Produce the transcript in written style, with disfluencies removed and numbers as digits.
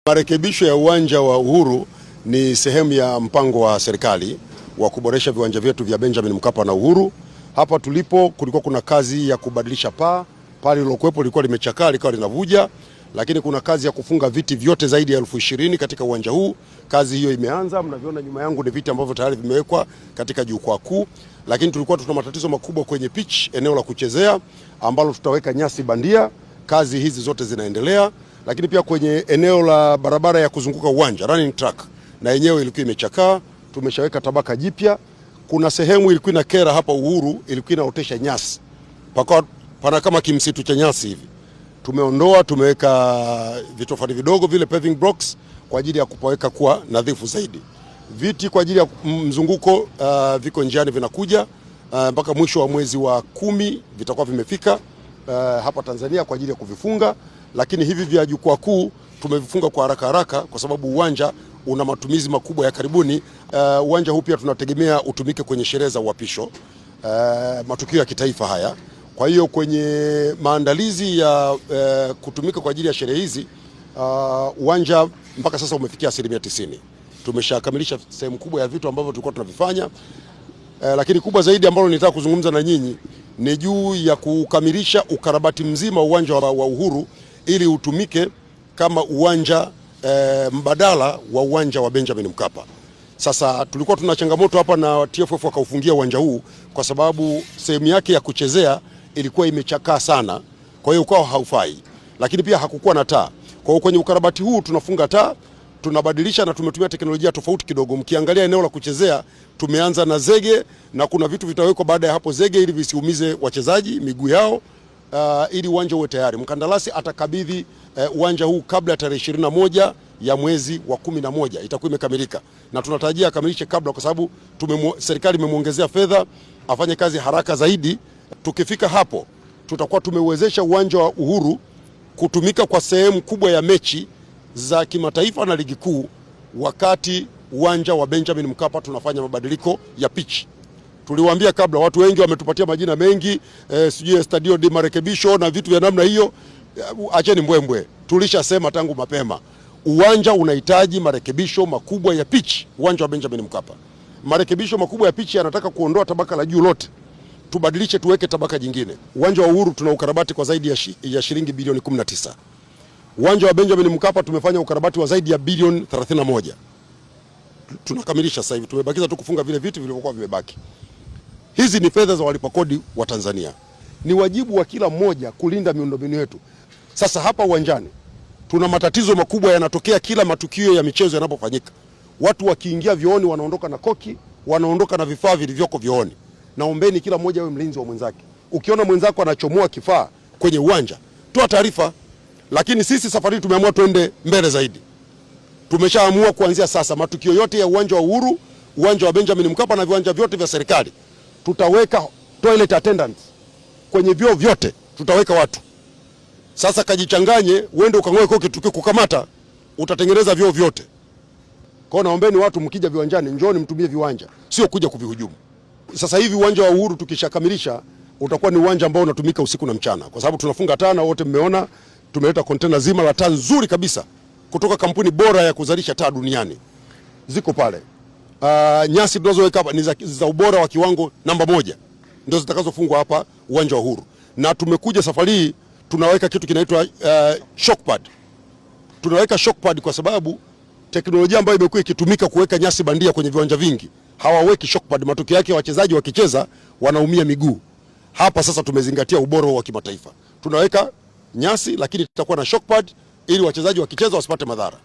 Marekebisho ya uwanja wa Uhuru ni sehemu ya mpango wa serikali wa kuboresha viwanja vyetu vya Benjamin Mkapa na Uhuru. Hapa tulipo kulikuwa kuna kazi ya kubadilisha paa, paa lililokuwepo lilikuwa limechakaa likawa linavuja, lakini kuna kazi ya kufunga viti vyote zaidi ya 20,000 katika uwanja huu. Kazi hiyo imeanza, mnavyoona nyuma yangu ni viti ambavyo tayari vimewekwa katika jukwaa kuu, lakini tulikuwa tuna matatizo makubwa kwenye pitch, eneo la kuchezea ambalo tutaweka nyasi bandia. Kazi hizi zote zinaendelea, lakini pia kwenye eneo la barabara ya kuzunguka uwanja running track, na yenyewe ilikuwa imechakaa, tumeshaweka tabaka jipya. Kuna sehemu ilikuwa ina kera hapa Uhuru, ilikuwa inaotesha nyasi, pakawa pana kama kimsitu cha nyasi hivi, tumeondoa, tumeweka vitofali vidogo vile paving blocks kwa ajili ya kupaweka kuwa nadhifu zaidi. Viti kwa ajili ya mzunguko viko njiani vinakuja mpaka mwisho wa mwezi wa 10 vitakuwa vimefika hapa Tanzania kwa ajili ya kuvifunga, lakini hivi vya jukwaa kuu tumevifunga kwa haraka haraka kwa sababu uwanja una matumizi makubwa ya karibuni. Uwanja huu pia tunategemea utumike kwenye sherehe za uapisho, matukio ya kitaifa haya. Kwa hiyo kwenye maandalizi ya kutumika kwa ajili ya sherehe hizi, uwanja mpaka sasa umefikia 90%. Tumeshakamilisha sehemu kubwa ya vitu ambavyo tulikuwa tunavifanya. Lakini kubwa zaidi ambalo nitaka kuzungumza na nyinyi ni juu ya kukamilisha ukarabati mzima uwanja wa Uhuru ili utumike kama uwanja mbadala wa uwanja wa Benjamin Mkapa. Sasa tulikuwa tuna changamoto hapa na TFF wakaufungia uwanja huu kwa sababu sehemu yake ya kuchezea ilikuwa imechakaa sana, kwa hiyo ukawa haufai, lakini pia hakukuwa na taa. Kwa hiyo kwenye ukarabati huu tunafunga taa, tunabadilisha na tumetumia teknolojia tofauti kidogo. Mkiangalia eneo la kuchezea tumeanza na zege na kuna vitu vitawekwa baada ya hapo zege ili visiumize wachezaji miguu yao, ili uwanja uwe tayari. Mkandarasi atakabidhi uwanja huu kabla ya tarehe 21 ya mwezi wa 11 itakuwa imekamilika, na tunatarajia akamilishe kabla, kwa sababu serikali imemwongezea fedha afanye kazi haraka zaidi. Tukifika hapo tutakuwa tumeuwezesha uwanja wa Uhuru kutumika kwa sehemu kubwa ya mechi za kimataifa na ligi kuu, wakati uwanja wa Benjamin Mkapa tunafanya mabadiliko ya pitch. Tuliwaambia kabla, watu wengi wametupatia majina mengi, sijui Stadio de marekebisho na vitu vya namna hiyo. Acheni mbwembwe, tulishasema tangu mapema uwanja unahitaji marekebisho makubwa ya pitch. Uwanja wa Benjamin Mkapa, marekebisho makubwa ya pitch yanataka kuondoa tabaka la juu lote, tubadilishe, tuweke tabaka jingine. Uwanja wa Uhuru tuna ukarabati kwa zaidi ya shilingi bilioni 19. Uwanja wa Benjamin Mkapa tumefanya ukarabati wa zaidi ya bilioni 31. Tunakamilisha sasa hivi, tumebakiza tu kufunga vile vitu vilivyokuwa vimebaki. Hizi ni fedha za walipa kodi wa Tanzania. Ni wajibu wa kila mmoja kulinda miundombinu yetu. Sasa hapa uwanjani tuna matatizo makubwa yanatokea kila matukio ya michezo yanapofanyika. Watu wakiingia vyooni wanaondoka na koki, wanaondoka na vifaa vilivyoko vyooni. Naombeni kila mmoja awe mlinzi wa mwenzake. Ukiona mwenzako anachomoa kifaa kwenye uwanja, toa taarifa. Lakini sisi safari tumeamua twende mbele zaidi. Tumeshaamua kuanzia sasa matukio yote ya uwanja wa Uhuru, uwanja wa Benjamin Mkapa na viwanja vyote vya serikali tutaweka toilet attendants kwenye vyoo vyote, tutaweka watu. Sasa kajichanganye, uende ukang'oe koki, tukikukamata utatengeneza vyoo vyote. Kwa naombeni watu, mkija viwanjani, njooni mtumie viwanja, sio kuja kuvihujumu. Sasa hivi uwanja wa Uhuru tukishakamilisha utakuwa ni uwanja ambao unatumika usiku na mchana, kwa sababu tunafunga taa na wote mmeona tumeleta kontena zima la taa nzuri kabisa kutoka kampuni bora ya kuzalisha taa duniani ziko pale. Nyasi tunazoweka hapa ni za ubora wa kiwango namba 1, ndio zitakazofungwa hapa uwanja wa Uhuru. Na tumekuja safari hii tunaweka kitu kinaitwa shock pad. Tunaweka shock pad kwa sababu teknolojia ambayo imekuwa ikitumika kuweka nyasi bandia kwenye viwanja vingi hawaweki shock pad, matokeo yake wachezaji wakicheza wanaumia miguu. Hapa sasa tumezingatia ubora wa kimataifa, tunaweka nyasi lakini tutakuwa na shock pad ili wachezaji wakicheza wasipate madhara.